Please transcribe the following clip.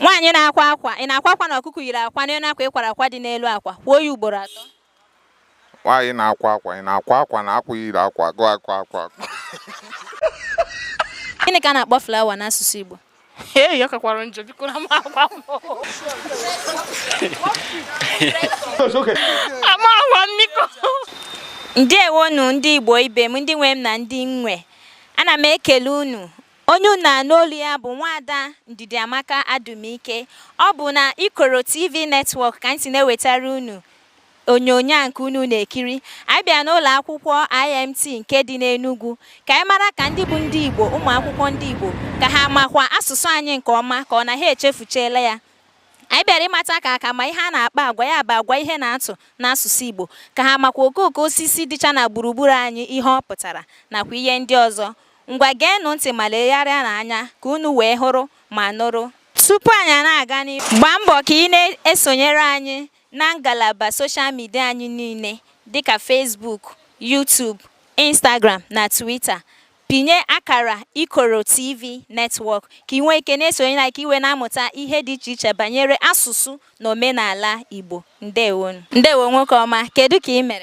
Nwaanyị na-akwa akwa, ị na-akwa akwa na ọkụkọ yiri akwa n'elu akwa ị kwara akwa dị n'elu akwa? Kwuo ya ugboro atọ. Nwaanyị na-akwa akwa, ị na-akwa akwa na akwa yiri akwa gụọ akwa akwa akwa. Gịnị ka a na-akpọ flawa n'asụsụ Igbo? Ee, ya kakwara njọ, biko na ama akwa m. Ama akwa m, biko. Ndewonu ndị Igbo ibe m, ndị nwe m na ndị nwe. Ana m ekele unu. Onye unu na-anụ olu ya bụ nwaada Ndidiamaka Adumike. Ọ bụ na Ikoro TV Network ka anyị si na-ewetara unu onyonyo a nke unu na-ekiri. Anyị bịara n'ụlọ akwụkwọ IMT nke dị n'Enugu ka anyị mara ka ndị bụ ndị Igbo, ụmụ akwụkwọ ndị Igbo, ka ha makwa asụsụ anyị nke ọma ka ọ na ha echefuchiela ya. Anyị bịara ịmata ka aka ma ihe a na-akpọ agwa, ya bụ agwa ihe na-atụ n'asụsụ Igbo, ka ha makwa okooko osisi dịcha na gburugburu anyị, ihe ọ pụtara nakwa ihe ndị ọzọ. Ngwa, geenụ ntị ma legharịa n'anya ka unu wee hụrụ ma nụrụ. Tupu anyị na-aga n'ihu, gbaa mbọ ka ị na-esonyere anyị na ngalaba social media anyị niile dịka Facebook, YouTube, Instagram na Twitter. Pinye akara Ikoro TV Network ka ị nwee ike na-esonyere anyị, ka ị wee na-amụta ihe dị iche iche banyere asụsụ na omenala Igbo. Ndewonu. Ndewo, nwoke ọma. Kedu ka ị mere?